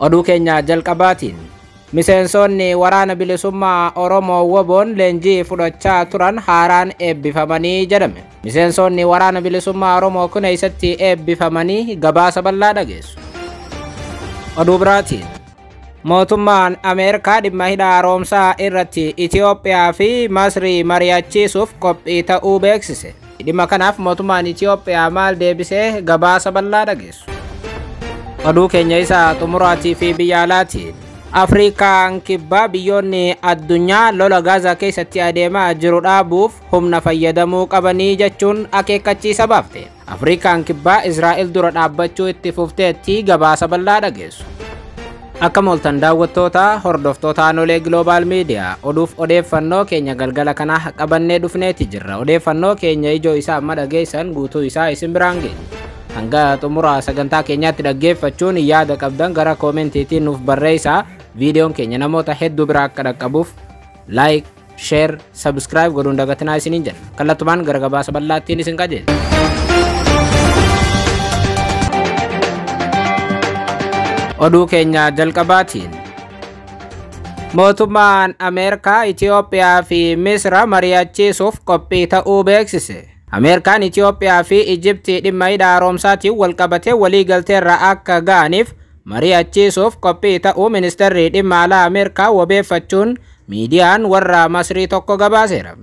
Oduu keenya jalqabaatiin miseensonni waraana bilisummaa Oromoo WBOn leenjii fudhachaa turan haaraan eebbifamanii jedhame. Miseensonni waraana bilisummaa Oromoo kun eessatti eebbifamanii gabaasa bal'aa dhageessu. Oduu biraatiin mootummaan Ameerikaa dhimma hidha haaromsaa irratti Itiyoophiyaa fi Masrii mari'achiisuuf qophii ta'uu beeksise. Dhimma kanaaf mootummaan Itiyoophiyaa maal deebisee gabaasa bal'aa dhageessu. Oduu keenya isa xumuraatii fi biyya alaatiin Afrikaan kibbaa biyyoonni addunyaa lola Gaazaa keessatti adeemaa jiru dhaabuuf humna fayyadamuu qabanii jechuun akeekkachiisa baafte. Afrikaan kibbaa Israa'el dura dhaabbachuu itti fufteetti gabaasa bal'aa dhageessu. Akka mooltan daawwattoota hordoftoota Aanolee Global Media oduuf odeeffannoo keenya galgala kanaa qabannee dhufneeti jirra. Odeeffannoo keenya ijoo isaa amma dhageessan guutuu isaa isin biraan geenya. Hanga xumura sagantaa keenyaatti dhaggeeffachuun yaada qabdan gara koomentiitiin nuuf barreessaa. Viidiyoon keenya namoota hedduu bira akka dhaqqabuuf like, share, subscribe godhuun dagatinaa isiniin jedha. Kallattumaan gara gabaasa bal'aattiin isin qajeelcha. Oduu keenya jalqabaatiin mootummaan Ameerikaa Itiyoophiyaa fi Misra mari'achiisuuf qophii ta'uu beeksise. Ameerikaan Itiyoophiyaa fi Ijiptii dhimma hidha haaromsaatiin walqabatee waliigalteerra akka ga'aniif mari'achiisuuf qophii ta'uu ministeerri dhimma alaa Ameerikaa wabeeffachuun miidiyaan warra Masrii tokko gabaaseera.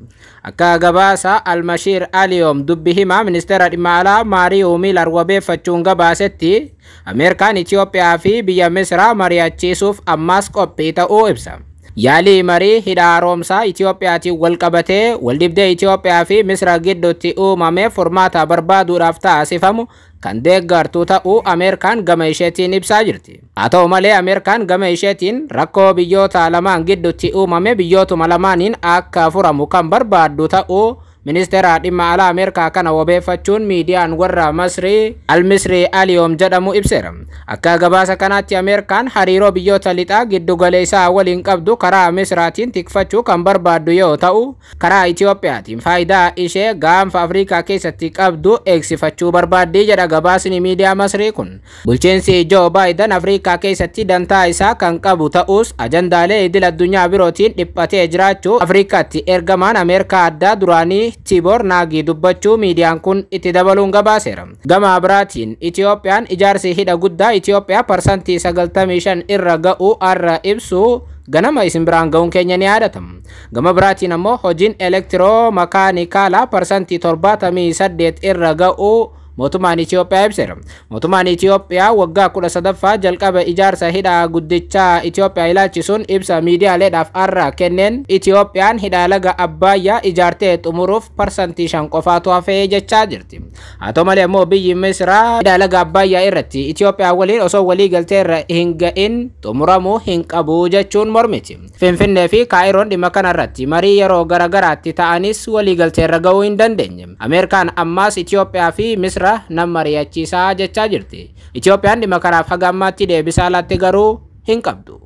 Akka gabaasa Almashiir Aliyoom dubbi himaa ministeera dhimma alaa Maariyuu Miilar wabeeffachuun gabaasetti Ameerikaan Itiyoophiyaa fi biyya Misraa mari'achiisuuf ammaas qophii ta'uu ibsa. Yaalii marii hidha haaromsaa Itiyoophiyaatiin walqabatee waldhibdee Itiyoophiyaa fi Misra gidduutti uumame furmaata barbaaduudhaaf taasifamu kan deeggartu ta'uu Ameerikaan gama isheetiin ibsaa jirti. Haa ta'u malee Ameerikaan gama isheetiin rakkoo biyyoota lamaan gidduutti uumame biyyootuma lamaaniin akka furamu kan barbaaddu ta'uu ministeera dhimma alaa Ameerikaa kana wabeeffachuun miidiyaan warra Masrii Almisrii Aliyoom jedhamu ibseera. Akka gabaasa kanaatti Ameerikaan hariiroo biyyoota lixaa giddu galeessaa waliin qabdu karaa Misraatiin tikfachuu kan barbaaddu yoo ta'u, karaa Itiyoophiyaatiin faayidaa ishee gaanfa Afrikaa keessatti qabdu eegsifachuu barbaaddi jedha gabaasni miidiyaa Masrii kun. Bulchiinsi Joo Baayiden Afrikaa keessatti dantaa isaa kan qabu ta'us ajandaalee idil addunyaa birootiin dhiphatee jiraachuu Afrikaatti ergamaan Ameerikaa addaa duraanii Tibor Naagii dubbachuu miidiyaan kun itti dabaluun gabaaseera. Gama biraatiin Itiyoophiyaan ijaarsi hidha guddaa Itiyoophiyaa 95% irra ga'uu arra ibsu ganama isin biraan ga'uun keenya ni yaadatama. Gama biraatiin ammoo hojiin elektiroo makaanikaalaa 78% irra ga'uu mootummaan Itiyoophiyaa ibseera. Mootummaan Itiyoophiyaa waggaa 13ffaa jalqaba ijaarsa hidha guddichaa Itiyoophiyaa ilaalchisuun ibsa miidiyaaleedhaaf arra kenneen Itiyoophiyaan hidha laga Abbaayyaa ijaartee xumuruuf 5% qofaatu hafee jechaa jirti. Haa ta'u malee immoo biyyi Misraa hidha laga Abbaayyaa irratti Itiyoophiyaa waliin osoo walii galteerra hin ga'in xumuramuu hin qabu jechuun mormiti. Finfinnee fi Kaayiroon dhimma kanarratti marii yeroo garagaraatti ta'anis walii galteerra ga'uu hin dandeenye. Ameerikaan ammaas Itiyoophiyaa fi Misra nama mari'achiisaa jechaa jirti. Itiyoophiyaan dhimma kanaaf haga ammaatti deebisaa laatte garuu hin qabdu.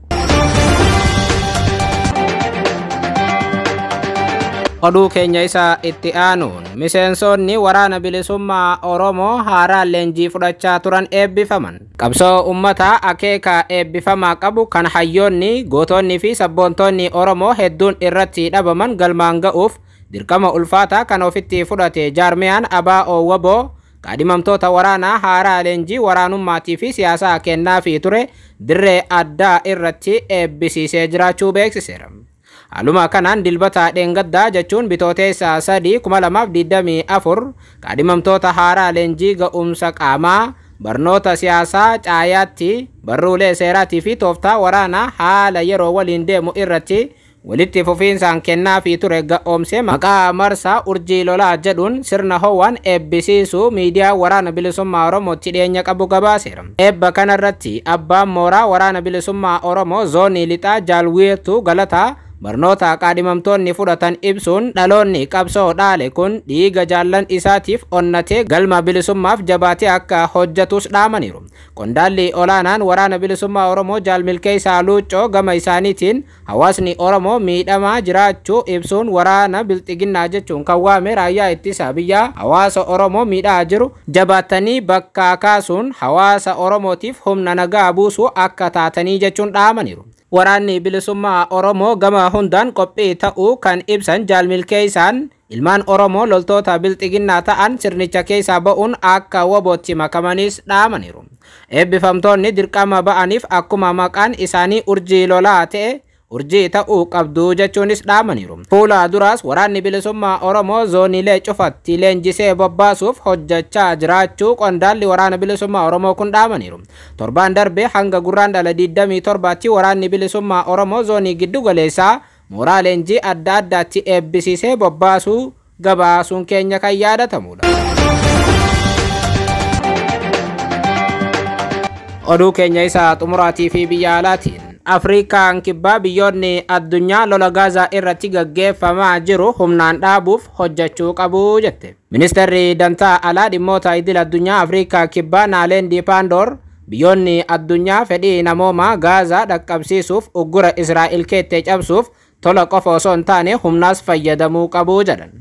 Oduu keenya isa itti aanuun miseensonni waraana bilisummaa Oromoo haaraan leenjii fudhachaa turan eebbifaman. Qabsoo uummataa akeeka eebbifamaa qabu kan hayyoonni, gootonni fi sabboontoonni Oromoo hedduun irratti dhabaman galmaan ga'uuf dirqama ulfaataa kan ofitti fudhate jaarmiyaan ABO WBO qaadhimamtoota waraanaa haaraa leenjii waraanummaatii fi siyaasaa kennaafii ture dirree addaa irratti eebbisiisee jiraachuu beeksiseera. Haaluma kanaan dilbata dheengaddaa jechuun bitooteessa 3 2024 qaadhimamtoota haaraa leenjii ga'umsa qaamaa barnoota siyaasaa caayaatti barruulee seeraatii fi tooftaa waraanaa haala yeroo waliin deemu irratti walitti fufiinsaan kennaafii ture ga'oomsee maqaa marsaa urjii lolaa jedhuun sirna ho'aan eebbisiisuu miidiyaa waraana bilisummaa Oromootti dhiyeenya qabu gabaaseera. Eebba kanarratti abbaan mooraa waraana bilisummaa Oromoo zoonii lixaa Jaalwiirtuu Galataa Barnoota qaadhimamtoonni fudhatan ibsuun dhaloonni qabsoo dhaale kun dhiiga jaallan isaatiif onnatee galma bilisummaaf jabaatee akka hojjetus dhaamaniiru. Qondaalli olaanaan Waraana Bilisummaa Oromoo Jaal Milkeessaa Luuccoo gama isaaniitiin hawaasni Oromoo miidhamaa jiraachuu ibsuun waraana bilxiginnaa jechuun kan waame raayyaa ittisa biyyaa hawaasa Oromoo miidhaa jiru jabaatanii bakkaa kaasuun hawaasa Oromootiif humna nagaa buusuu akka taatanii jechuun dhaamaniiru. Waraanni bilisummaa Oromoo gama hundaan qophii ta'uu kan ibsan Jaal Milkeessaan ilmaan Oromoo loltoota bilxiginnaa ta'an sirnicha keessaa ba'uun akka WBOtti makamanis dhaamaniiru. Eebbifamtoonni dirqama ba'aniif akkuma maqaan isaanii urjii lolaa ta'e urjii ta'uu qabdu jechuunis dhaamaniiru. Fuula duraas waraanni bilisummaa Oromoo zooniilee cufatti leenjisee bobbaasuuf hojjechaa jiraachuu qondaalli waraana bilisummaa Oromoo kun dhaamaniiru. Torbaan darbe hanga Gurraandhala 27tti waraanni bilisummaa Oromoo zoonii giddu galeessaa mooraa leenjii adda addaatti eebbisiisee bobbaasuu gabaasuun keenya kan yaadatamudha. Oduu keenya isa xumuraatii fi biyya alaatiin. Afrikaan kibbaa biyyoonni addunyaa lola Gaazaa irratti gaggeeffamaa jiru humnaan dhaabuuf hojjechuu qabu jette. Ministeerri dantaa alaa dhimmoota idil addunyaa Afrikaa kibbaa Naaleendi Paandoor biyyoonni addunyaa fedhii namoomaa Gaazaa dhaqqabsiisuuf uggura Israa'el keettee cabsuuf tola qofa osoo hin taane humnaas fayyadamuu qabu jedhan.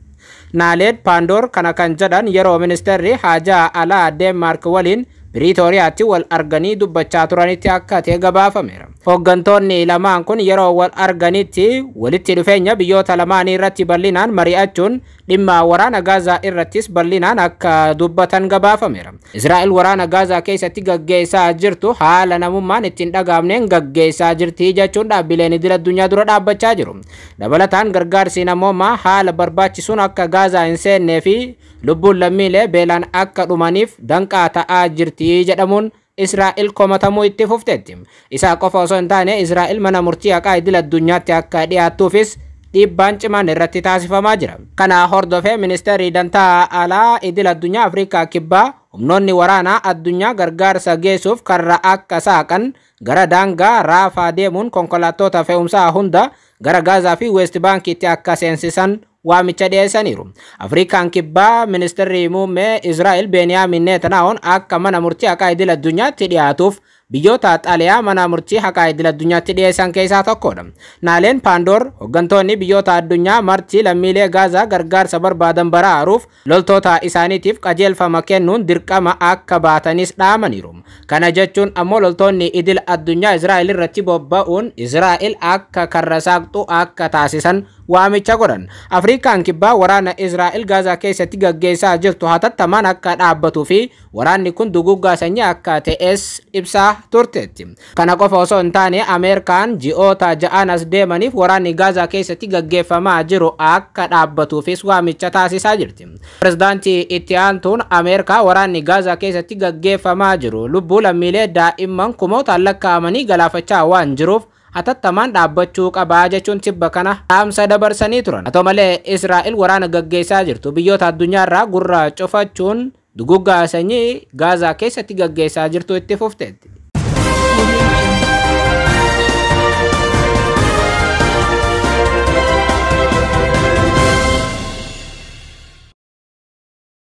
Naaleed Paandoor kana kan jedhan yeroo ministeerri haajaa alaa Deenmaark waliin Piriitooriyaatti wal arganii dubbachaa turanitti akka ta'e gabaafameera. Hooggantoonni lamaan kun yeroo wal arganitti walitti dhufeenya biyyoota lamaanii irratti bal'inaan mari'achuun dhimma waraana Gaazaa irrattis bal'inaan akka dubbatan gabaafameera. Israa'el waraana Gaazaa keessatti gaggeessaa jirtu haala namummaan ittiin dhagaamneen gaggeessaa jirti jechuun dhaabbileen idil addunyaa dura dhaabbachaa jiru. Dabalataan gargaarsi namoomaa haala barbaachisuun akka Gaazaa hin seennee fi lubbuun lammiilee beelaan akka dhumaniif danqaa ta'aa jirti jedhamuun Israa'el komatamuu itti fufteetti. Isaa qofa osoo hin taane Israa'el mana murtii haqaa idil addunyaatti akka dhiyaattuufis dhiibbaan cimaan irratti taasifamaa jira. Kana hordofee ministeerri dantaa alaa idil addunyaa Afrikaa kibbaa humnoonni waraanaa addunyaa gargaarsa geessuuf karra akka saaqan gara daangaa Raafaa deemuun konkolaattota fe'umsaa hunda gara Gaazaa fi Weest Baankiitti akka seensisan waamicha dhiyeessaniiru. Afrikaan kibbaa ministeerri muummee Israa'el Beeniyaamin Netanyahuun akka mana murtii haqaa idil addunyaatti dhiyaatuuf biyyoota Xaaliyaa mana murtii haqaa idil addunyaatti dhiyeessan keessaa tokkodha. Naaleen Paandoor hooggantoonni biyyoota addunyaa marti lammiilee Gaazaa gargaarsa barbaadan baraaruuf loltoota isaaniitiif qajeelfama kennuun dirqama akka baatanis dhaamaniiru. Kana jechuun ammoo loltoonni idil addunyaa Israa'el irratti bobba'uun Israa'el akka karra saaqxu akka taasisan waamicha godhan. Afrikaan kibbaa waraana Israa'el Gaazaa keessatti gaggeessaa jirtu hatattamaan akka dhaabbatuu fi waraanni kun duguggaa sanyii akka ta'es ibsaa turteetti. Kana qofa osoo hin taane Ameerikaan ji'oota ja'aan as deemaniif waraanni Gaazaa keessatti gaggeeffamaa jiru akka dhaabbatuufis waamicha taasisaa jirti. Pirezidaantii itti aantuun Ameerikaa waraanni Gaazaa keessatti gaggeeffamaa jiru lubbuu lammiilee daa'imman kumootaan lakkaa'amanii galaafachaa waan jiruuf hatattamaan dhaabbachuu qabaa jechuun tibba kana dhaamsa dabarsanii turan. Haa ta'u malee Israa'el waraana gaggeessaa jirtu biyyoota addunyaarraa gurra cufachuun duguggaa sanyii Gaazaa keessatti gaggeessaa jirtu itti fufteetti.